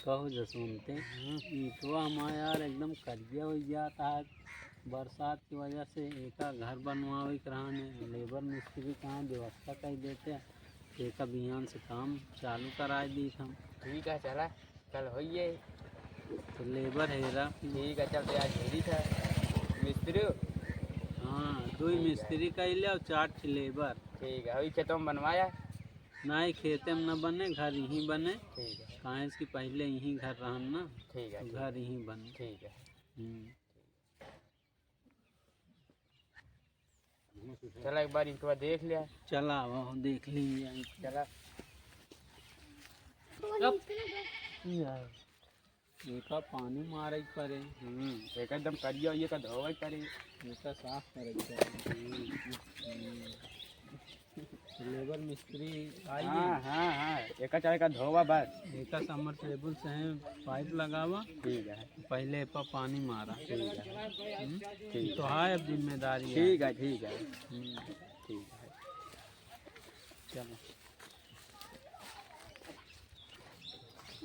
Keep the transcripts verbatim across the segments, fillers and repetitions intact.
कहो जसवंते, हम्म। ईंटवा हमार यार एकदम करिया होइ जात है। बरसात की वजह से एका घर बनवावे के रहन, लेबर मिस्त्री कहाँ व्यवस्था कर देते, एका बिहान से काम चालू कराए दी हम। ठीक है, चला, कल होइए। तो लेबर हेरा। ठीक है, चल तो आज हेरी था मिस्त्री। हाँ, दो ही ठीक है। मिस्त्री कइले और चार ठे लेबर। ठीक है, वही खेतों में बनवाया। नहीं, खेते में न बने, घर यहीं बने। ठीक है। काहे से कि पहले यहीं घर रहन ना। ठीक है, तो ठीक घर है। यहीं बने। ठीक है। हम्म। चला एक बार इनके बाद देख लिया। चला, वहाँ देख लीजिए। चला। एका पानी मारे के परे। हम्म, एक एकदम करिया, ये का धोवे के परे। एका साफ करे के परे। हम्म। लेबर मिस्त्री आई हाँ, है। हाँ, हाँ, एका चाहे का धोवा बस। एका submersible से है, पाइप लगावा। ठीक है। पहले एपा पानी मारा। ठीक है। हम्म? ठीक तो है। है, अब जिम्मेदारी है। ठीक है, ठीक है। हम्म। ठीक है। चलो।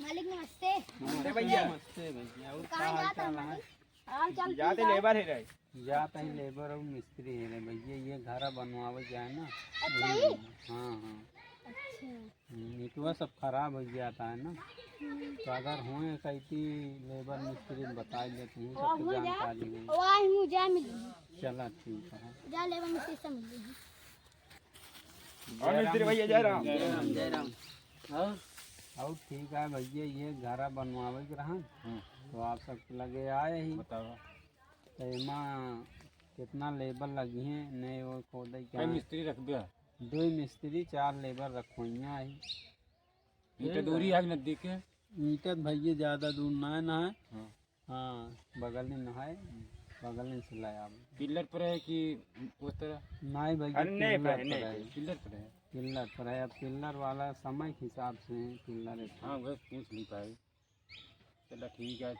मालिक नमस्ते। नमस्ते भैया। नमस्ते भैया। और कहाँ का हाल जाता चाल है है? मालिक? हाल चाल जाते ठीक है। लेबर है रहे। जात है लेबर और मिस्त्री है रे भैया, ये घरा बनवावे जाए ना। अच्छा वही ही? हाँ, हाँ। अच्छा। हम्म, ईंटवा सब खराब हो जाता है ना। हम्म। तो अगर होए कहती लेबर मिस्त्री बता देते हैं, वाह, सबको मुझे जानकारी है। वाह, मुझे मिल गई। चला ठीक है। जा लेबर मिस्त्री से मिल गई। और मिस्त्री भैया, जय राम। जय राम, जय राम। और? और ठीक है भैया, ये घरा बनवावे के रहा, हम्म। तो आप सबके लगे आए ही। बताओ। तो एमा कितना लेबर लगी है, नए वो खोदे के कई है? मिस्त्री रख दिया? दो ही मिस्त्री, चार लेबर रखवइया है। ईंटा दूरी है नजदीक के? ईंटा भैया ज्यादा दूर ना है, ना है। हाँ। हाँ, बगल में नहाए, बगल में से ले आवे। पिलर पर है कि उस तरह? नहीं भाई, अरे नहीं पिलर पर है, पर नहीं है। पिलर पर है। पिलर पर है, अब पिलर वाला समय के हिसाब से पिलर है। हाँ, वह पूछ नहीं पाए। चला ठीक है,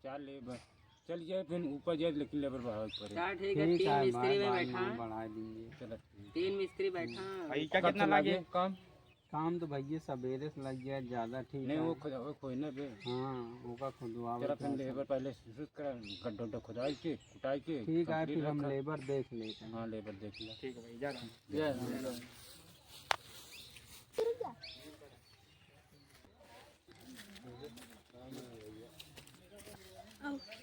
चार लेबर चल जाए, फिर ऊपर जाए, लेकिन लेबर बढ़ावे के पड़े। चल ठीक है, ठीक तीन है, मिस्त्री भाई, में बाद में बैठा। हम बढ़ा देंगे। चला ठीक। तीन मिस्त्री बैठा। भाई, क्या कब कितना से लागे? लागे काम? काम तो भैया सवेरे से लग गया, ज्यादा ठीक नहीं, है। वो खुद, वो कोई ना बे। हाँ, ओका खुदवावे चला, फिर के लेबर सब। पहले शुरू करा, गड्ढा उड्ढा खुदाई के, कुटाई के, ठीक है, complete फिर हम रखा। लेबर देख लेते हैं। हाँ, लेबर देख लिया। ठीक है भाई, जा रहा हूँ। जय राम।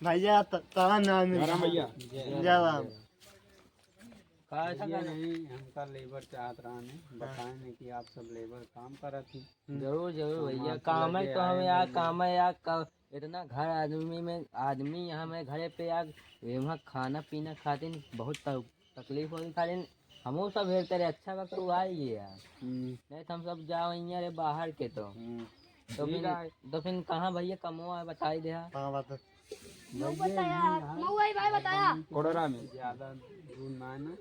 भैया, त-, तारा नाम है। जय राम भैया। जय राम। का ऐसा ये करे? नहीं, हमका लेबर चाहत रहने, हाँ। बताए नहीं कि आप सब लेबर काम करत ही। जरूर, जरूर तो हम भैया, आपसे काम है लगे तो हम आए यार, भैया। काम है यार, का, इतना घर आदमी में, आदमी यहाँ में घरे पे यार, वहाँ खाना पीना खातिर बहुत त-, तकलीफ होगी, खातिर हमहू सब हेरते रहे, अच्छा बा कि तू आई गया यार। हम्म। नहीं तो हम सब जाओ यहाँ रे बाहर के तो। हम्म। तो ठीक फिर, है। तो फिर कहाँ भैया कमवा है, बताई दे। हाँ, बात है। मऊ भैया, बताया, ये यहाँ मऊ आई भाई बताया। कोडरा में। ज्यादा दूर ना है ना।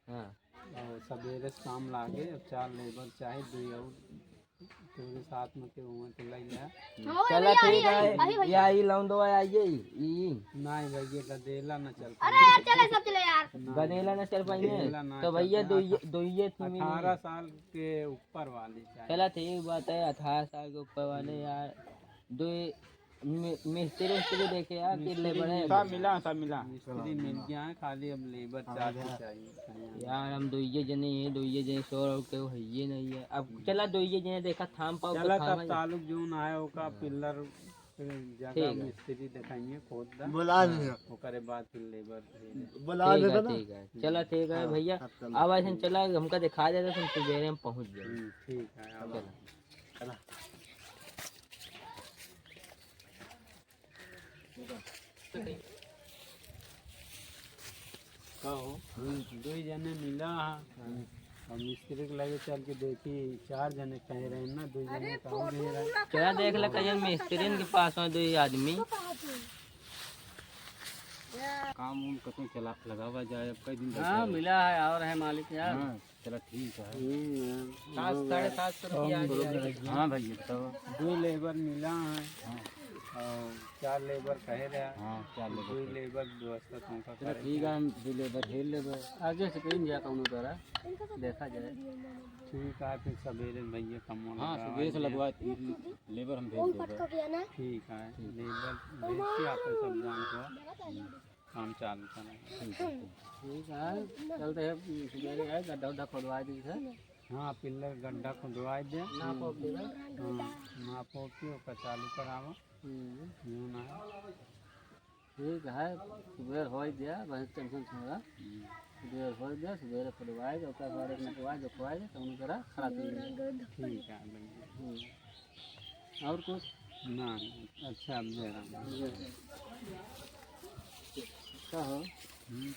हाँ। और सवेरे शाम लागे, अब चार लेबर चाहे, दो और तेरे साथ में के हुए तो ले ले। हाँ, चला भैया, ठीक अरे, है। अरे भैया। या ई लौंडो आइए, ई। नहीं भैया, गदेला ना चल अरे यार, चले सब चले यार। नहीं, गदेला ना चल पाएंगे। गदेला ना तो भैया, चलते। दो ये, दो ये थी मिली। अठारह साल के ऊपर वाली चाहिए। चला ठीक बात है, अठारह साल के ऊपर वाले हम्म। यार, दो ये मि-, मिस्त्री उस्त्री देखे यार, कि मिस्त्री लेबर है। सब मिला, सब मिला। मिस्त्री मिल गया है, खाली अब लेबर हाँ, चार हाँ। की चाहिए। यार, हम दुइये जने हैं, दुइये जने से और केहू है ये नहीं है। अब चला दुइये जने देखा, थाम पाओ तो चला, थाम तब है। तालुक जौन आए, ओका हाँ। पिलर जगह ठीक है। मिस्त्री दिखाइए, खोद दा। बुला हाँ। लिया। ओकरे बाद फिर लेबर भेजे। बुला ठीक है, देता ना। ठीक है। चला, ठीक है हाँ, भैया। तब चलो। अब ऐसे चला, हमका दिखा देता, तुम सवेरे हम पहुँच जाए। हम्म, ठीक है, अब चला। चला। का हो? हम्म, दुई जने मिला हा। और मिस्त्री के लगे चल के देखी, चार जने कहे रहे ना, दुई जने का हो गए रहे। चला देख ले, कजन मिस्त्रिन के पास में दुई आदमी। काम उम कतई चला, लगावा जाए, अब कई दिन बैठा हाँ, रहे। मिला है और है मालिक यार। हाँ। चला ठीक है। हम्म, सात, साढ़े सात सौ रुपया आ गया है। हाँ भैया, बताओ। दो लेबर मिला है। हाँ। और चार लेबर कहे रहे। हाँ, चार लेबर दुई कहे। लेबर व्यवस्था तुमका चलो करे ठीक के। है, हम दुई लेबर हेर लेबे। आगे से कहीं जा कौनो तरह देखा जाए। ठीक है, फिर सवेरे भैया कम हाँ, लगा सुबह से दे। लगवा, लेबर हम भेज देबे। ठीक है, ठीक। लेबर भेज के आपन सब जान को काम चालू करें। ठीक है, चलते हैं, सुबेरे है, गड्ढा उड्ढा खोदवा दी है। हाँ, पिल्लर गड्ढा खोदवा दे। नाप वाप देबे। हाँ, नाप वाप के ओकर चालू करावा। हम्म। यूं ना। ठीक है, सुबेर होई दिया, बहुत टेंशन छोड़ा। हम्म। सुबेर होई दिया, सुबेरे खोदवाए दे, ओकर बाद एक नटवाए, जोखवाए दे, तो उनके खड़ा कर दे। ठीक है, भैया। हम्म। और कुछ? ना, अच्छा, अब दे रहा हूँ। का हो? हम्म।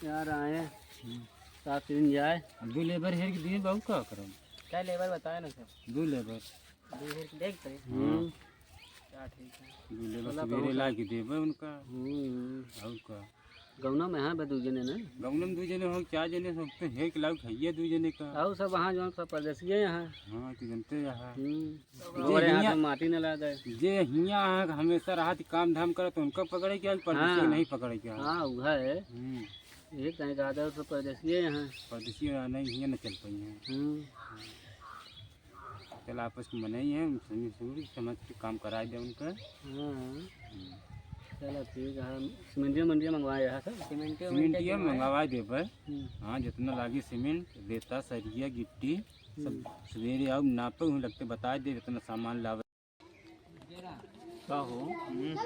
यार आए, हम्म। सात दिन जाए। अब दो लेबर हेर के दिए, बाबू का करम? क्या लेबर बताए ना सब? दो लेबर। दो हेर के देख तो। हम्म। क्या ठीक है। दो लेबर चला, सवेरे कहूँ ला सब। के देबे उनका। हम्म। और का? गौना में हाँ बे दू जने ना? गौना में दू जने हो, चार जने हो, तो हेर के लाओ भैया दू जने का। और सब वहाँ जौन सब परदेसिये यहाँ। हाँ, तो जनते यहाँ। हम्म। जे हमारे यहाँ हियाँ, तो माटी न ला दे। जे हियाँ हमेशा रहत काम धाम करत, उनका पकड़े के, परदेसी हाँ। नहीं पकड़े के। हाँ, उहा है। हम्म। एक कहीं का आदर तो परदेसिये यहाँ। परदेसी यहाँ नहीं, हियाँ न चल पाई हैं। हम्म। चल आपस में मनई है, समझ, समझ, समझ के काम कराए दे उनका। हाँ। हम्म। चलो ठीक है, हम सीमेंटिया मंडिया मंगवाए यहाँ से। सीमेंटिया सीमेंटिया मंगवाए। मंगवाए देबे। हम्म। हाँ, जितना लागी सीमेंट, रेता, सरिया, गिट्टी, सब हम्म। सवेरे आओ, नापे हुए लगते, बताए दे, जितना सामान लावे। का हो? हम्म।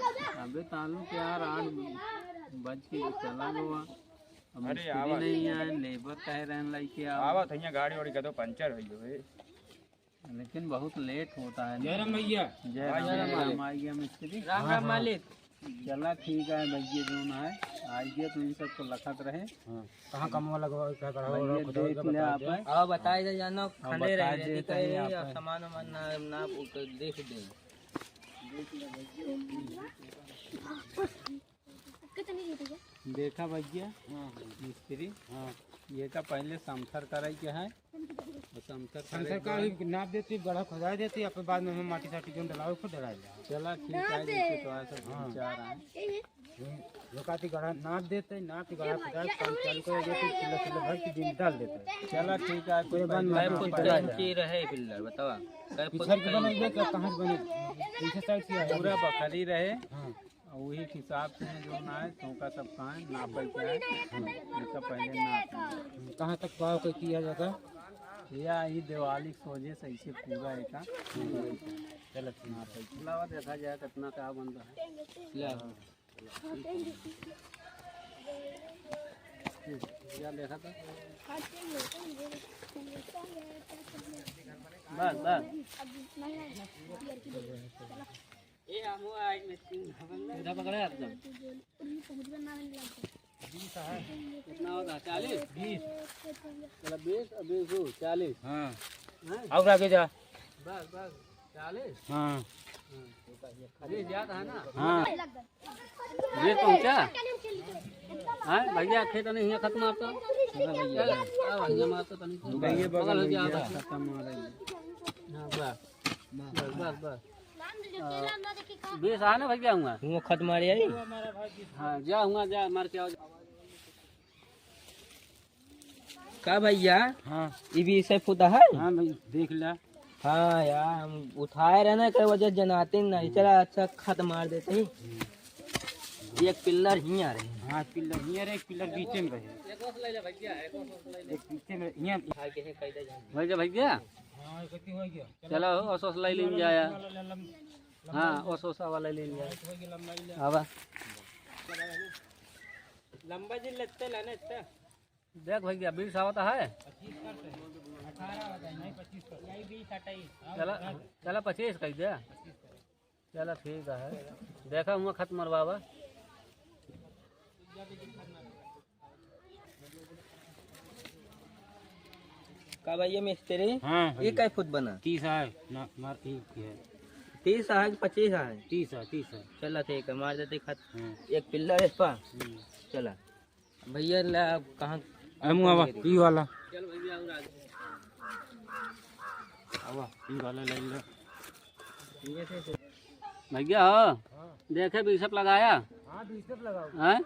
अबे तालू के यार, आठ बज के चला गवा। अब अरे मिस्त्री आवा। नहीं आए, लेबर कहे रहन लाई के आओ। आवा, थैया गाड़ी वाड़ी कदो पंचर होई हो, ए। लेकिन बहुत लेट होता है ना। जय राम भैया। जय राम, जय राम, जय राम। आ गया मिस्त्री। राम हाँ, राम हाँ। मालिक। चला ठीक है भैया, जौन है, आ गया तो इन सबको लखत रहे। हाँ। कहाँ कमवा लगवा, क्या करवा, भैया रख दो, देख ले बता आप दे। हैं। आओ, बताए दे जाना, हाँ, खंडे बताए रहे, दे, यदि कहीं कहीं आप हैं। सामान वामान ना, ना, वो तो देख दे। देखा भैया, हाँ, हाँ। मिस्त्री, हाँ। ये का पहले समथर कराई के है, और समथर करे समथर के का बाद ही नाप देती, गड्ढा खुदाई देती, अपने बाद में हम माटी साटी जोन डलावे, खुद डलाए ले। चला ठीक है, जैसे तो आया सब हाँ। विचार आए। हम्म, लोकाती गड्ढा नाप देते, नाप के गड्ढा खुदाई, काम चालू कर देते, किलो किलो भर के दिन डाल देते। चला ठीक है, कोई कोई बात कै नहीं, फुट कोई का बात इंची रहे पिल्लर, बतावा? कै फुट पिछड़ के का बनाइए, इंची? क्या कहाँ से बने? पीछे साइड से आया। पूरा बखरी रहे। हाँ। और वही हिसाब से जो ना है, तो का सब कहाँ नापे के है, हाँ। इनका पहले नाप। कहाँ तक भाव का किया जाता? या ये दिवाली के सोझे से ऐसे पूरा है का? चलो ठीक है। नापे के। अलावा देखा जाए कितना का बन रहा है। ले आओ। या देखा तो। बस, बस। ए, हम वो आए में तीन उधर पकड़े आप तो। कितना होगा? चालीस? बीस। चलो, बीस और बीस हो, चालीस। हाँ। हाँ? और आगे जा। बस, बस, चालीस? हाँ। हाँ। अरे, ज्यादा है ना? हाँ। बीस पहुँचा? हाँ, भैया, खेत नहीं है, खत्म आपका। चल, आ, भैया, मार तो तनी। भैया, बगल हो गया, भैया, बस। खत्म हो रही है। हाँ, बस। बस, बस, बस। आ, बीस आ ना भैया हुआ। वो खत मारे आई। हाँ, जा हुआ, जा, मार के आओ। का भैया? हाँ। ई भी इसे फुदा है? हाँ भाई, देख ला। हाँ यार, हम उठाए रहे ना, कई वजह जनाते नहीं। चला, अच्छा, खत मार देते ही। एक पिल्लर हियाँ रहे। हाँ, पिल्लर हियाँ रहे, एक पिल्लर बीचे में रहे। एक बीचे में, हियाँ। भैया, भैया। हाँ, इकट्ठी हो गया। चलो, ओस ओस लाई लीन जाया। हाँ, ओस ओस वाला लीन जाया। आवा। लंबा जी लेते ला ना इतना। देख भैया, बीस आवत है। चला, चला पच्चीस कह दे। चला ठीक है, देखा हुआ खत मरवावा। का भैया मिस्त्री? हाँ, ये हाँ। कै फुट बना? तीस है, ना, मार, ये है। तीस है कि पच्चीस है? तीस है, तीस है। चला ठीक है, मार देते खत। हाँ। एक पिल्लर इस पर। हम्म। चला। भैया ला, अब कहाँ? अरे मुँह आवा, ई वाला। चल भैया, और आगे। आवा, ई वाला ले ले। ये से, से। भैया हो, हाँ। देखे बीसप लगाया? हाँ, बीसप लगाओ। हैं?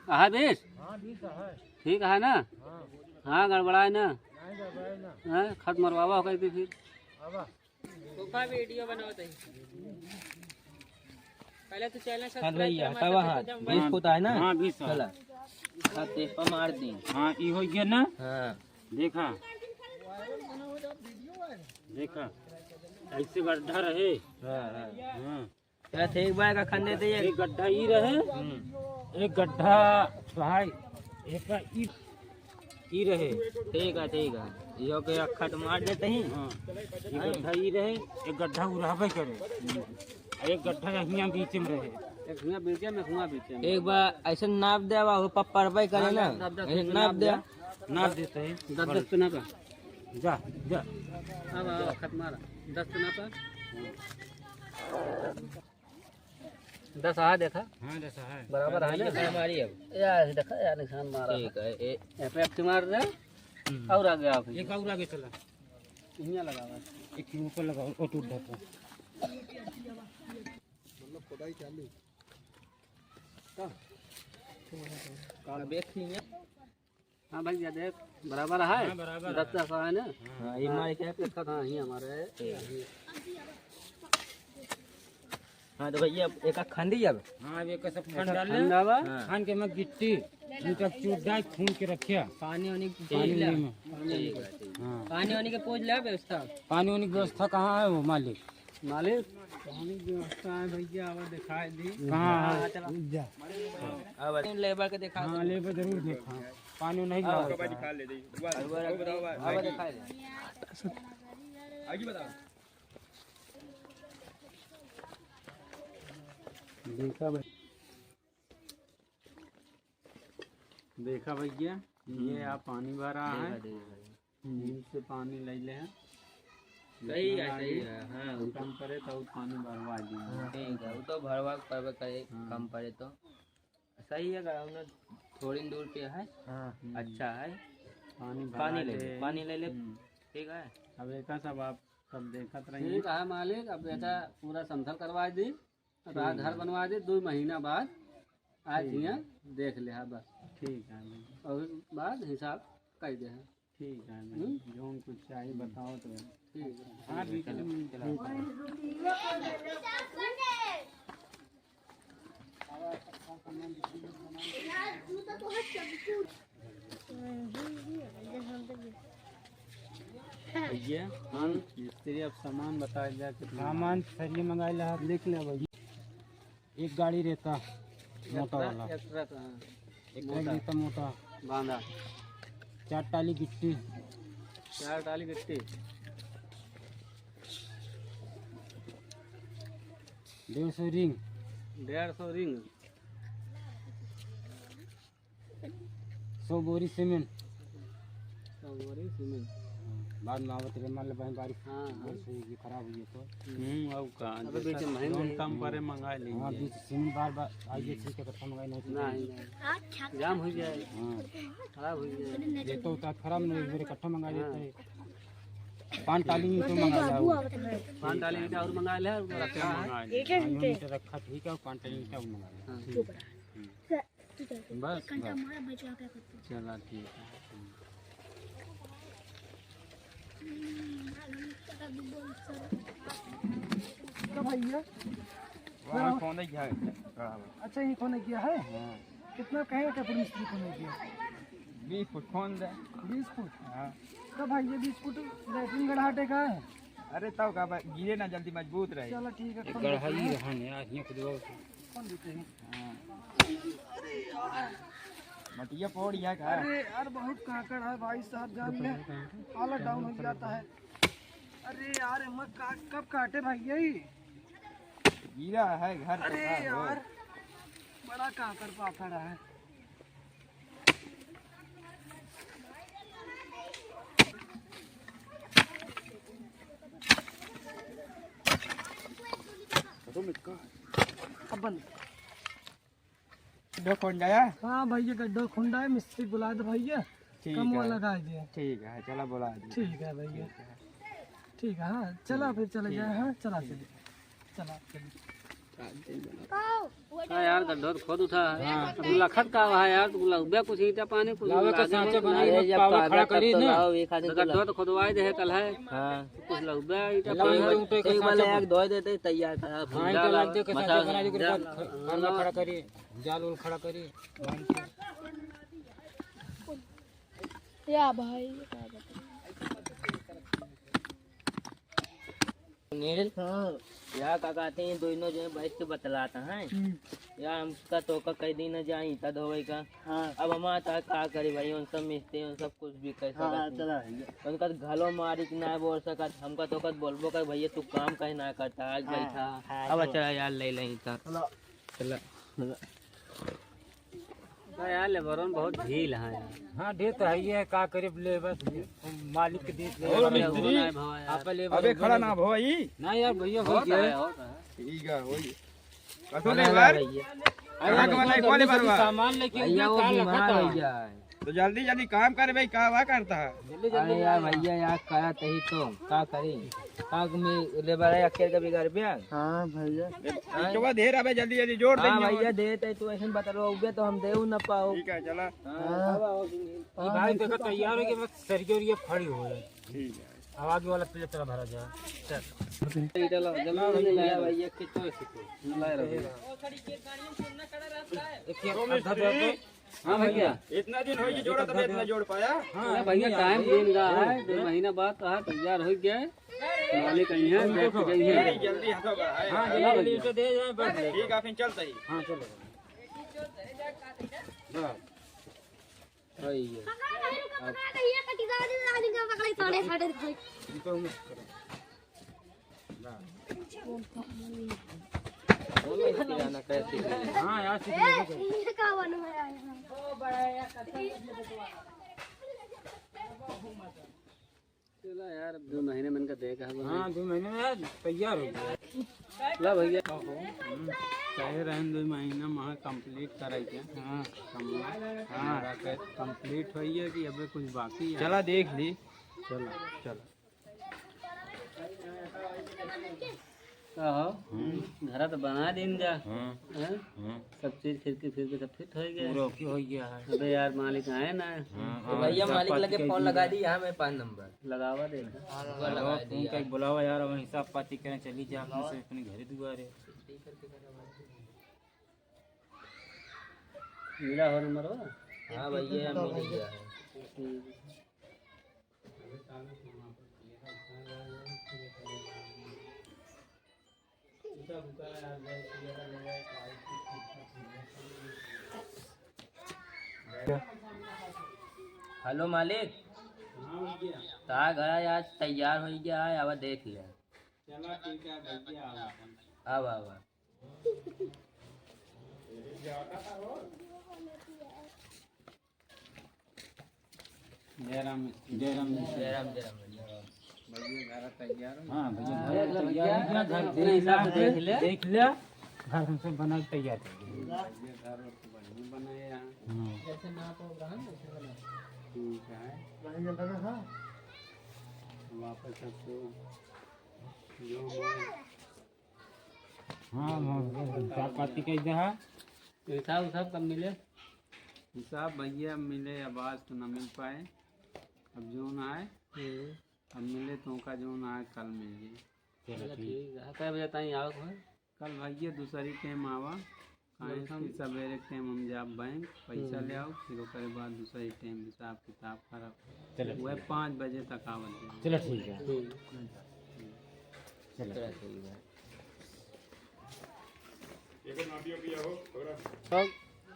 अहा बीस? हाँ, बीस है। ठीक है ना? हाँ। हाँ, गड़बड़ाए ना। नहीं गड़बड़ाए ना। हैं? खत मरवावा हो गई थी फिर। आवा। तोहफा वीडियो बनावत है। पहले तो चैनल हाँ सब्सक्राइब भैया, कर, हटावा मतलब हाथ। एकदम बीस फुट है ना? हाँ, बीस है। चला। हाथ देह पर मार दी। हाँ, ई हो गया ना? हाँ। देखा, देखा, ऐसे गड्ढा रहे। हाँ, हाँ। हाँ। चला ठीक बा, का खंडे दे। एक गड्ढा ई रहे, हम्म। एक गड्ढा भाई, एक ई, ई रहे। ठीक है, ठीक है। इहो के अखट मार देते ही। हाँ। एक गड्ढा ई रहे, एक गड्ढा उ रहबे करे। आ एक गड्ढा हियाँ बीच में रहे। एक हियाँ बीच में, हुआँ बीच में। एक बार ऐसे नाप दे, अब हो पप्पा रुपये करे हाँ, ना। दस, दस ऐसे रुपये नाप नाप दे। दे। नाप देते हैं। दस, दस पे नापा। जा, जा। अब, अब खत मारा। दस पे नापा। दस आ देखा। हाँ, दस आ। बराबर आ ना? निशान मारी अब। यार, देखा यार, निशान मारा। ठीक है, ए- ए पे एक मार दे। हम्म। और आगे आओ फिर। एक और आगे चला। यहाँ लगावा। एक ही ऊपर लगाओ, वो टूट जाता है। मतलब खुदाई चालू। अब एक ही है। हाँ भैया, देख, बराबर है। हाँ, बराबर दस है। दस है ना? हाँ, ये मार के। इसका था, ये हमारा है। ठीक। हाँ, तो भैया, एक खंडी अब। हाँ, अब एक सब खंड डाल ले। खंड डाला। हाँ। खंड के मैं गिट्टी, इनका चूर डाल, खून के रखिया। पानी वानी पानी ठीक है। में। ठीक है, ठीक। हाँ। पानी वानी के पूछ ले व्यवस्था। पानी वानी की व्यवस्था कहाँ है वो मालिक? मालिक, पानी की व्यवस्था है भैया, अब दिखाई दी। कहाँ है? हाँ, चला। जा। अब लेबर के दिखा हाँ, दो। लेबर जरूर देखा। पानी नहीं अब लाओ। अब दिखा ले दे। अब दिखा दे। आगे बताओ। देखा भाई, देखा भैया, ये हम्म। आप पानी भरा है। देखा, देखा। नीचे पानी ले ले हैं। सही जितना है, सही लागी, है, हाँ, वो कम तो पड़े तो पानी भरवा दी। हाँ, ठीक है, वो तो भरवा के पड़बे करे, हाँ। कम पड़े तो। सही है, गाँव में थोड़ी दूर पे है, हाँ। अच्छा है। पानी भरा पानी ले ले, ले। पानी ले ले, हम्म। ठीक है। अब एक सब आप सब देखत रहिए। ठीक है मालिक, अब बेटा हम्म। पूरा समथल करवा दी। अब आ घर हम्म। बनवा दे, दो महीना बाद आज ठीक है। हियाँ देख ले, हाँ, बस। ठीक है भाई। और बाद हिसाब कर दे, हाँ। ठीक है भाई, हम्म? जौन कुछ चाहिए हम्म। बताओ तो। ठीक है। हाँ, ठीक है, चलो, चलो। भैया, हाँ। मिस्त्री, अब सामान बताया जाए कितना? सामान सरिया मंगाए ला। लिख ले भाई। एक गाड़ी रहता मोटा वाला। एक ट्रक, हाँ। एक मोटा। गाड़ी रहता मोटा। बांधा। चार टाली गिट्टी। चार टाली गिट्टी। डेढ़ सौ रिंग। डेढ़ सौ रिंग। सौ बोरी सीमेंट। सौ बोरी सीमेंट। बाद में आवत रहे, मान ले भाई बारिश, हाँ, हाँ। बारिश हुई, खराब हुई है तो। हम्म, अब का, अबे जैसा बीच में महंगा जौन है। कम पड़े, मंगा लेंगे। हाँ, बीच सीमेंट बार बार आइए, हम्म। ठीक है, इकट्ठा मंगाई नहीं तो। नहीं, नहीं। जाम हो जाए। हाँ। खराब हो जाए। ये तो उतना खराब नहीं, मेरे इकट्ठा मंगा हाँ। लेते हैं। पान टाली में तो मंगा जाओ। पान टाली में और मंगा ले, और रखा है। हाँ, ये तो रखा ठीक है, पान टाली में और मंगा ले। हाँ। हम्म। बस, एक घंटा बस। हमारा बचा क्या करते हैं? चला, ठीक है। हम्म, तो भैया, वहाँ हाँ। कौन है क्या? अच्छा, ये कौन है क्या है? हाँ। कितना कहेगा कपड़े मिस्त्री कौन है क्या? बीस फुट कौन दे? बीस फुट? हाँ। तो भाई, ये बीस फुट लेटरिन गढ़ाटे का है? अरे, तब का बा-, गिरे ना जल्दी, मजबूत रहे। चलो, ठीक है, एक खोल गढ़ा देते ही हैं। रहन यार, हियाँ खुदवा। खोल देते हैं। हाँ। अरे यार। मटिया पौड़ गया का? अरे यार, बहुत कांकड़ है भाई साहब, जान ले, हालत डाउन हो जाता है। अरे यार, एमा का-, कब काटे भाई यही? गिरा है घर पे अरे का हो? यार, बड़ा कांकड़ पाथर है। अब बंद। गड्ढा खोंड जाया? हाँ भैया, गड्ढा खोंड है, मिस्त्री बुला दे भैया, ठीक कम है। वाला लगा दे। ठीक है, चला बुला दे। ठीक है भैया, ठीक है। ठीक है, हाँ, चला ठीक। फिर चले ठीक जाए, है। हाँ, चला ठीक। चले। हाँ यार, गड्ढो तो खोद उठा है। हाँ। अब लखत का हुआ है यार, तू लगबे कुछ ईंटा पानी, कुछ लावे का लादे सांचे मत। बनाई, अरे, जब पावला खड़ा करी ना। तो गड्ढो तो खोदवाई दे है कल है। हाँ। कुछ लगबे ईंटा पानी। ईंटा उठे के सांचे बना। एक धोए देते, तैयार करा, हाँ, ईंटा लाग दे के सांचे बना दे, घर में खड़ा करी, जाल उल खड़ा करी, बांध के। या भाई, ये का बताऊं? सुनील, हाँ। या का कहते हैं, दोनों जो है बैठ के बतलाता है। हम्म। या हमका तोका कह दी ना जाए ईंटा धोवे का। हाँ। अब हम आता का करी भाई, उन सब मिस्त्री, उन सब कुछ भी कर हाँ, सकत नहीं। चला भैया। उनका तो घलो मारी कि ना बोल सकत, हमका तोका बोलबो कर भैया तू काम कहीं ना करता, आज हाँ, बैठा। हाँ, अब चला। चला यार ले लें ईंटा। चला। चला। तो यार, लेबरन बहुत ढील है यार। हाँ, ढील तो है ही है, का करे, लेबर मालिक के देख ले। और मिस्त्री? आप लेबर अबे खड़ा ना भवा ई। ना यार, भैया, हो होत गया है, होत है। ठीक है, वही। कसो बना लेबर? भैया। अरे, अरे, कौन लेबर बा? सामान लेके भैया, वो बीमार हो गया है। तो जल्दी जल्दी काम कर भाई, का हुआ करता है? जल्दी जल्दी अरे यार यार। भैया, यार करा तही तो का करी? का में लेबर है, अकेले का बिगाड़ पे? हाँ भैया। ए, हाँ। इचवा ढेर अबे, जल्दी जल्दी जोड़ हाँ देंगे। भैया, देते तू ऐसे बता रहो, उबे तो हम देऊ ना पाओ। ठीक है, चला। हाँ। हाँ। ये भाई देखो, तैयार हो गया, बस सरिया उरिया फड़ी हो गए। ठीक है। अब आगे वाला प्लेट चला भरा जाए। चल। इधर ला, जल्दी जल्दी लाया भैया, कितना है सिक्को? लाया रहो। देखिए, अब धर दो। हाँ भैया। इतना दिन हो गया जोड़ा, तब इतना जोड़ पाया? हाँ, अरे भैया, टाइम दिन का है, दो महीना बाद तो है, तैयार हो गया है। मालिक आई हैं, देख के गई हैं। जल्दी हटो बा, है। हाँ, जल्दी, जल्दी, इसे दे जाए, बस। ठीक है, फिर चलते ही। हाँ, चलो। बस। वही है। हाँ यार, सीख ले। चला यार, अब दो महीने में इनका दे के हवा हाँ, नहीं। दो महीने में यार तैयार हो गया। ला भैया। हम्म, कहे रहन दो महीना में complete कराई के। हाँ। हाँ। Complete होई है कि अबे कुछ बाकी है? चला देख ली। चला, चला। का हो? हम्म। घरा तो बना दिन जा। हाँ। हैं? हाँ। सब चीज खिड़की फिड़की सब fit हो गया। पूरा OK हो गया है। अबे यार, मालिक आए ना। हाँ, तो हाँ, भैया, सब मालिक लगे फोन लगा दी, यहाँ मेरे पास नंबर। लगावा दे। हाँ, लगावा दे फोन यार। कहीं बुलावा यार, अब हिसाब पाती करें, चली जा अपने से अपने घर दुआरे। मिला हो नंबर हो? हाँ भैया, मिल गया है। ठीक। हेलो मालिक, ता घर आज तैयार हो गया है, अब देख ले। चला ठीक है भैया, आवा। आवा, आवा। जय राम मिस्त्री। जय राम मिस्त्री। जय राम, जय राम, जय राम। भैया, घर तैयार हो? हाँ, भैया, घर तैयार हो गया, घर अपने हिसाब से देख ले। देख ले, घर हमसे बना के तैयार कर दिया। भैया, घर और तो बढ़िया बना है यहाँ। हाँ। जैसे नाप होगा, वैसे बना। ठीक है। वापस आपको जो हाँ, हाँ, हाँ, चाय पाती कह दे हा। हिसाब उसाब कब मिले? हिसाब भैया मिले, अब आज तो ना मिल पाए, अब जो ना आए, हम्म। अब मिले तो का जो ना आए, कल मिल जाए। चलो चलो ठीक। ठीक है, कै बजे ताईं आवक होए? कल भैया दूसरी टाइम आवा, काहे कि सबेरे टाइम हम जाब बैंक, पैसा हम्म। ले आओ, फिर ओकरे बाद दूसरी टाइम हिसाब किताब करब। चलो वह ठीक। पाँच बजे तक आवत जाए। चलो ठीक है। हम्म। चलो। चलो ठीक है। तो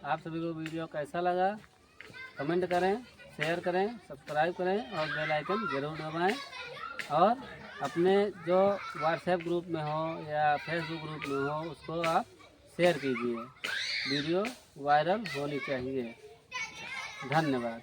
आप सभी को वीडियो कैसा लगा, comment करें, share करें, subscribe करें और bell icon जरूर दबाएं। और अपने जो WhatsApp group में हो या Facebook group में हो, उसको आप share कीजिए। वीडियो viral होनी चाहिए। धन्यवाद।